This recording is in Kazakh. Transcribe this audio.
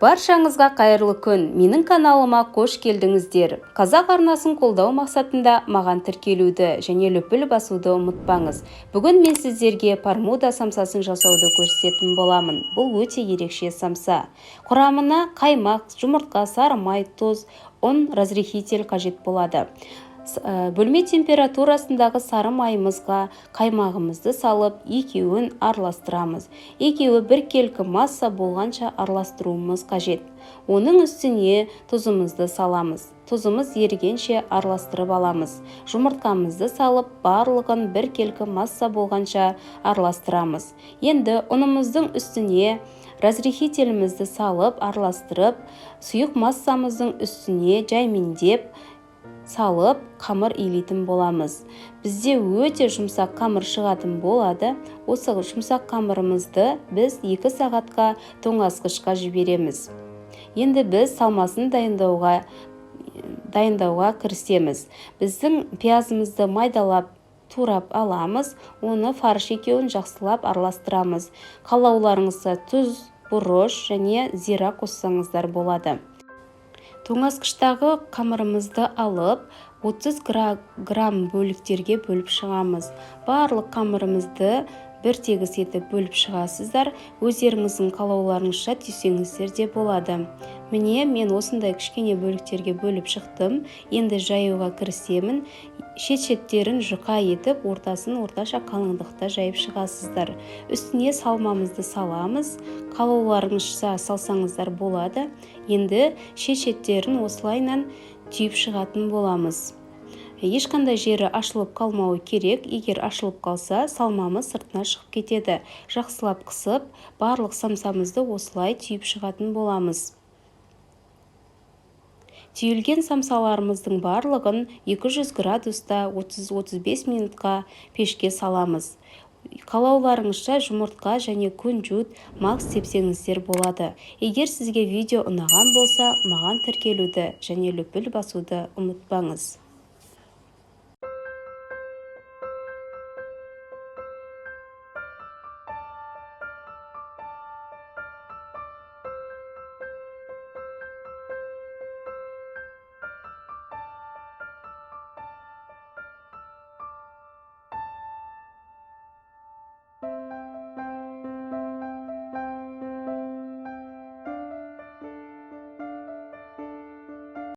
Баршаңызға қайырлы күн! Менің каналыма қош келдіңіздер! Қазақ арнасын қолдау мақсатында маған тіркелуді және лүпіл басуды ұмытпаңыз. Бүгін мен сіздерге пармуда самсасын жасауды көрсететін боламын. Бұл өте ерекше самса. Құрамына қаймақ, жұмыртқа, сары май, тұз, ұн, разрыхлитель қажет болады. Бөлме температурасындағы сары майымызға қаймағымызды салып, екеуін араластырамыз. Екеуі біркелкі масса болғанша араластыруымыз қажет. Оның үстіне тұзымызды саламыз. Тұзымыз ерігенше араластырып аламыз. Жұмыртқамызды салып, барлығын біркелкі масса болғанша араластырамыз. Енді ұнымыздың үстіне разрыхлителімізді салып, араластырып, сұйық массамыздың үстіне жаймендеп салып, қамыр илейтін боламыз. Бізде өте жұмсақ қамыр шығатын болады. Осы жұмсақ қамырымызды біз 2 сағатқа тоңазытқышқа жібереміз. Енді біз салмасын дайындауға кірісеміз. Біздің пиязымызды майдалап турап аламыз. Оны фарш екеуін жақсылап араластырамыз. Қалауларыңызға тұз, бұрыш және зира қоссаңыздар болады. Тоңазытқыштағы қамырымызды алып, 30 грамм бөліктерге бөліп шығамыз. Барлық қамырымызды бір тегіс етіп бөліп шығасыздар. Өздеріңіздің қалауларыңызша түйсеңіздер де болады. Міне, мен осындай кішкене бөліктерге бөліп шықтым. Енді жаюға кірісемін. Шет-шеттерін жұқа етіп, ортасын орташа қалыңдықта жайып шығасыздар. Үстіне салмамызды саламыз. Қалауларыңызша салсаңыздар болады. Енді шет-шеттерін осылайынан түйіп шығатын боламыз. Ешқандай жері ашылып қалмауы керек. Егер ашылып қалса, салмамыз сыртына шығып кетеді. Жақсылап қысып, барлық самсамызды осылай түйіп шығатын боламыз. Түйілген самсаларымыздың барлығын 200 градуста 30-35 минутқа пешке саламыз. Қалауларыңызша жұмыртқа және күнжіт, мак сепсеңіздер болады. Егер сізге видео ұнаған болса, маған тіркелуді және лүпіл басуды ұмытпаңыз.